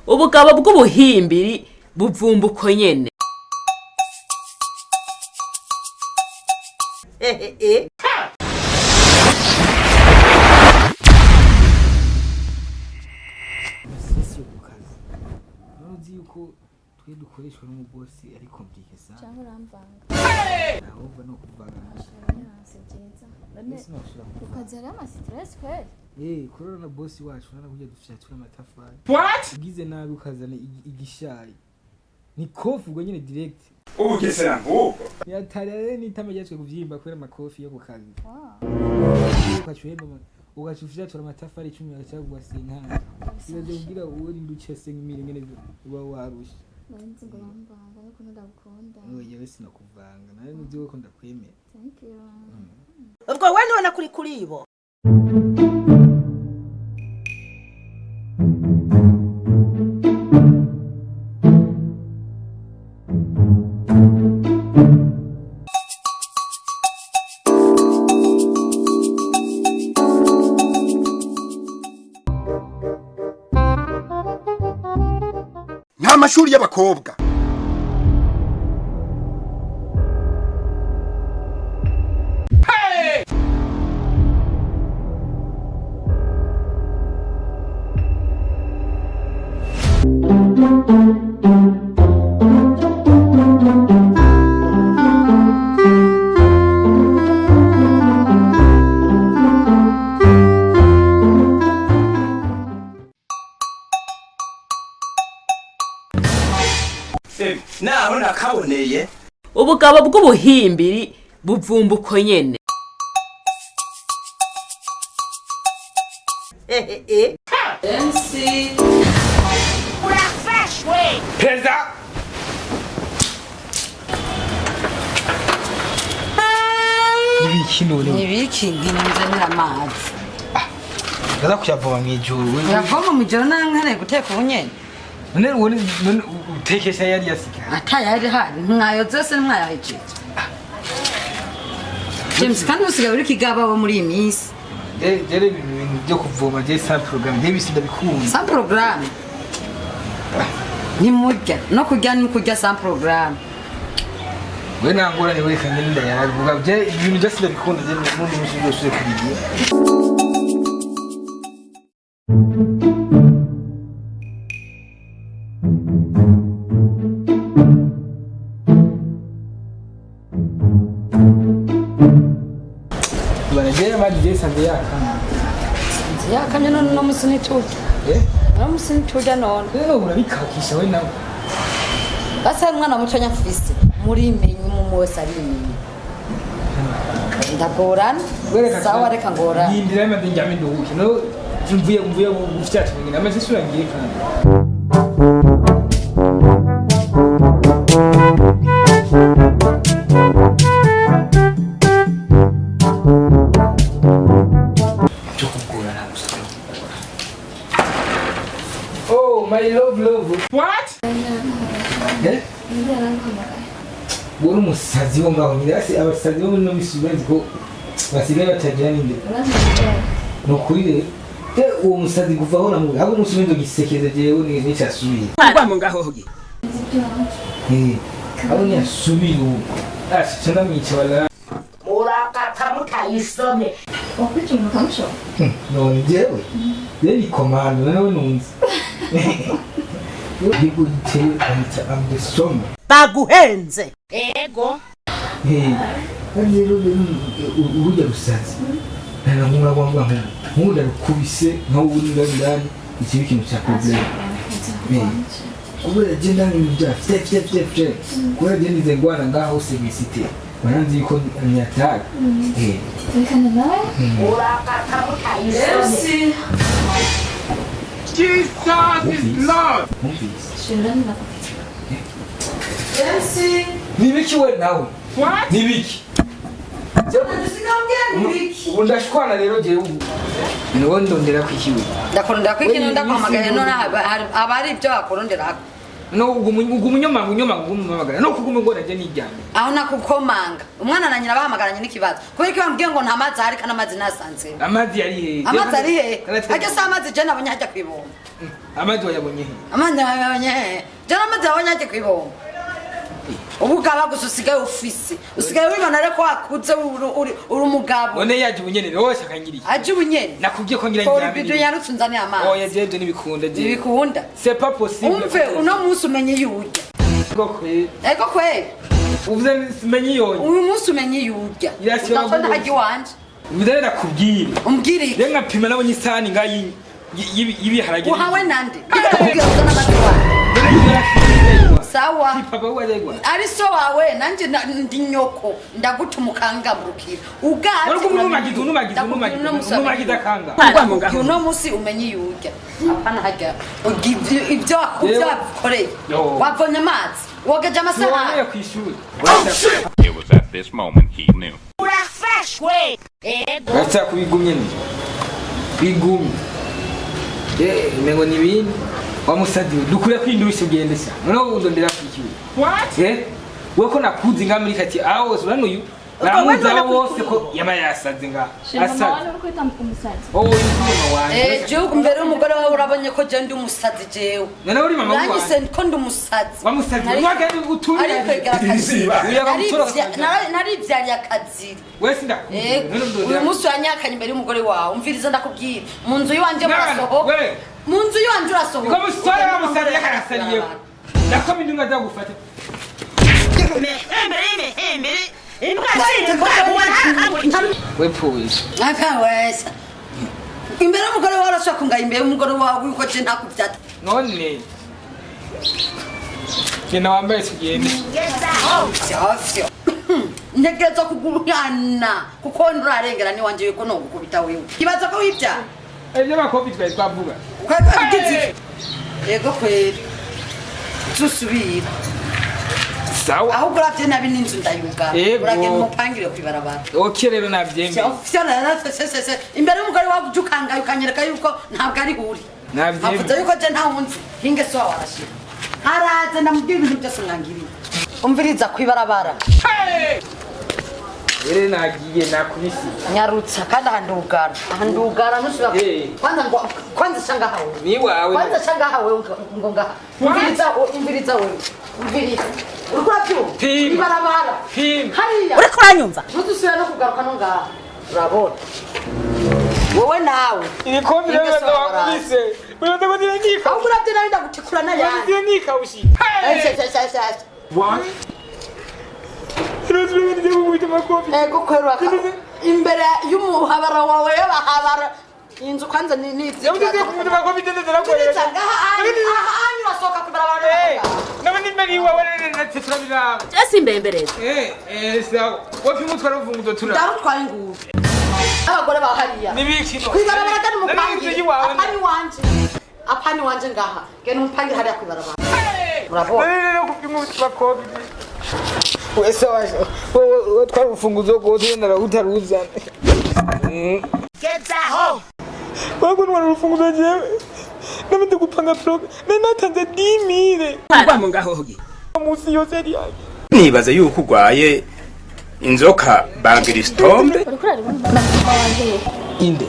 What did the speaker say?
Ubugabo bw'ubuhimbiri buvumba uko nyene. Amasisi yo ku kazi, none uzi yuko twe dukoreshwa n'umubosi ari compliqué sana. Cyangwa uramvanga? Ahubwo no kuvanga. Si byiza none. Ese nashobora Ku kuvanga. kazi hariho amasiteresi kweri. Kurora na bosi wacu nana kurya dufyatura amatafari. Ugize nabi ukazana igishayi ni kofi ubwo nyene direct. Ubugesera nk'ubwo. Yatari rero n'itama ryatwe kuvyimba kubera amakofi yo ku kazi. Ugaca uhemba ugaca ufyatura amatafari 10 agaca yaguha senkani. Ibaze kugira uwo rindi uce senkimire ngene uba warushe. Nzi ngo uramvanga n'ukuntu ndagukunda. Oya, we sinakuvanga nawe nuzi ko ndakwemera. Thank you. Ubwo we ntubona kuri kuri bo. Nta mashuri y'abakobwa. Naho nakaboneye. Ubugabo bw'ubuhimbiri buvumba uko nyene. Perezida. Ibiki none? Nibiki nkinzanira amazi? Ndaza kuyavoma mw'ijoro we. Uyavoma mw'ijoro nankeneye guteka ubu nyene. None uwo none utekesha yari yasigaye? Atayari hari mwayo zose ntimwayahejeje James, kandi usigaye uri kigaba wo muri iyi minsi. Jere ibintu byo kuvoma je sans programme je bisi ndabikunda. Sans programme ntimurya no kurya ni kurya sans programme. We nangorane we kandi ndayavuga je ibintu byose ndabikunda je n'undi munsi byose kubigira. Bana je amazi je sanze yakama. Yakamye none uno musi ntiturya. Eh? Uno musi ntiturya none. Rero urabikakisha we nawe. Basi hari umwana mutonya mfise murimenye umwe wese arimenye ndagorana. Sawa, reka ngorane. Yindira amazi njyame nduhuke no mvuye gufyata nyine amazi sura ngiye kandi. Byo kugora ntabwo usabwa kugora. Oh my love love. What? Eh? Ninde yaraguhamagaye? Wowe umusazi wo ngaho nyine ase abasazi bo muri no misi bazi ko basigaye batagira n'indero. Urampamagaye? Ni ukuri rero te uwo musazi kuva aho namubona ahubwo umunsi umwe nzogisekeza jewe nicyasubiye. Rwamo ngaho hoge. Nzi ibyo. Aho ntiyasubiye ubu ashica ndamwica wala. Murakata mutayisome. Wakwica umuntu ukamushora? None jewe rero ni komando nawe nunze yego iteye ahita amdesome. Baguhenze. Kandi rero urujya rusazi ntanamura wamvuga nka nk'ubu rukubise nkaho ubu ndani ndani ikiba ikintu cya problème. Kubera je ndani ibintu bya fye fye fye fye kubera je nize ngwana ngaho semisite baranzi yuko nyatari eh. Rekana nawe. Murakata mutayisome. Jesus is Lord. Numvise. Shira ndakubwira. Nibiki we nawe? What? Nibiki ubu ndashwana rero jewe ubu niwo ndondera kwikiwe. Ndakurondera ko ikintu ndaguhamagaye none aba ari ibyo wakuronderako. No ugumunyomanga unyomanga ugumumamagara no kuguma ngora je nijyanye. Aho nakukomanga umwana na nyina bahamagaranye n'ikibazo kubera ko bambwiye ngo nta mazi ahari kandi amazi nasanze. Amazi yari hehe? Amazi ari hehe? Ajya si amazi je nabonye hajya kwibomba. Amazi wayabonye hehe? Amazi nabonye hehe? Je n'amazi nabonye hajya kwibomba. Ubu bwaba gusa usigaye ufise usigaye wibona rero ko wakuze uri umugabo. None yaje ubunyene wowe shakangiriye. Aje ubunyene. Nakubwiye ko ngira Tora njyame. ibido yarutse unzaniye amazi. Oya jeje nibikunda je. Ntibikunda. C'est pas possible. Umve uno munsi umenye iyo urya. Go kwe. Ego kwe. Uvuze menye iyo. Uyu munsi umenye iyo urya. Irashobora Udapfa gute? hajya iwanje. Uvuze nakubwire. Umbwire iki? Rero nkapima nabonye isahani ngayi y'ibiharage. Uhawe nande? Ndikubwira uzana amazi wawe. Sawa. Papa wajya. Ari so wawe nanje ndi nyoko ndagutuma ukangamurukira. Ugaze. Wari kumunumagiza unumagiza unumagiza unumagiza kanga. Uno munsi umenye iyo urya. Apana hajya. Ibyo wakoreye. Wavonye amazi. Wogeje amasahani. Wanaye kwishuri. It was at this moment he knew. Urafashwe. Ego. Gacha kubigumye ni. Bigumye. Imengo ni ibindi. Wamusadi dukure kwindurusha ugende sha. Noneho uzondera kwikiwe. What? Weko nakuzi nga muri kati aho urano uyu. Baramuzi abo bose ko yama yasaze nga. Shema mama uri kwita umusazi. Oh, uri mama wanje. Jewe mbere y'umugore wawe urabonye ko je ndi umusazi jewe. None uri mama Nanjye wanje. se ko ndi umusazi. Wamusazi. Mwagende guturira. Ariko kwegera akaziri. Narivyariye akaziri. Wese ndakuzi. Uyu munsi wanyakanye imbere y'umugore wawe umviriza ndakubwira mu nzu y'iwanje murasohoka. Mu nzu y'iwanje urasohoka. Ko musore wamusazi yakarasariye. Ndakoma indunga zagufata. Wepfuye. Akawesa. Imbere y'umugore wawe urashobora kungaya imbere y'umugore wawe yuko je ntakuvyata. None. Genda wambaye tugende. Vyovyo. Ntegerezwa kugurana kuko nturarengera niwanje yuko nogukubita wewe. Ibaza ko wivya. Ibyo makofi twari twavuga. Yego kweri. Zusubira. Sawa. Ahubwo uravye nabi n'inzu ndayugara. Uragenda umupangire kwibarabara. Okay rero navyemeye. Imbere y'umugore wawe uje ukangaye ukanyereka yuko ntabwo ari uri. Navyemeye. Avuze yuko je nta wunzi. Hinge so warashira. Haraze ndamubwira ibintu byose mwangiriye. Umviriza kwibarabara. Rero nagiye nakubisi. Nyarutsa kandi ahandugara. Ahandugara nusubira. Kwanza ngo kwanza shanga hawe. Ni wawe. Kwanza shanga hawe ngo ngaha. Umviriza umviriza wewe. Umviriza. Uriko uravyumva? Ibarabara. Hariya. Uriko uranyumva? Ntuzusubira no kugaruka no ngaha. Urabona. Wowe nawe. Ibikombe rero ndakubise. Urabona ko ndika. Ahubwo uravye nawe ndagutikura n'ayandi. Ndika nikawushi. What? Ego kwerwa imbere y'umuhabara wawe y'abahabara inzu kwanza ni ni urasohoka kwibarabara. Nabandi mbere iwawe turabiraba. Jesi imbembereza. Sawa. Wapi umutwara ufunguzo turaba. Ndarutwaye inguru. Abagore ba hariya. Nibiki no. Kwibarabara kandi umupangire. Apani wanje. Apani wanje ngaha. Genda umupangire hariya kwibarabara. Urabona. Rero kupima makofi. Wese wowe twari urufunguzo rwose ndararutaruzana. Gezaho. Wako ntwara urufunguzo jewe. Namaze gupanga probe. Nari natanze 10000. Urwamo ngaho hogi. Munsi yose yari yaje. Nibaza yuko urwaye inzoka bangiristombe. Uriko urareba mama wanje. Inde.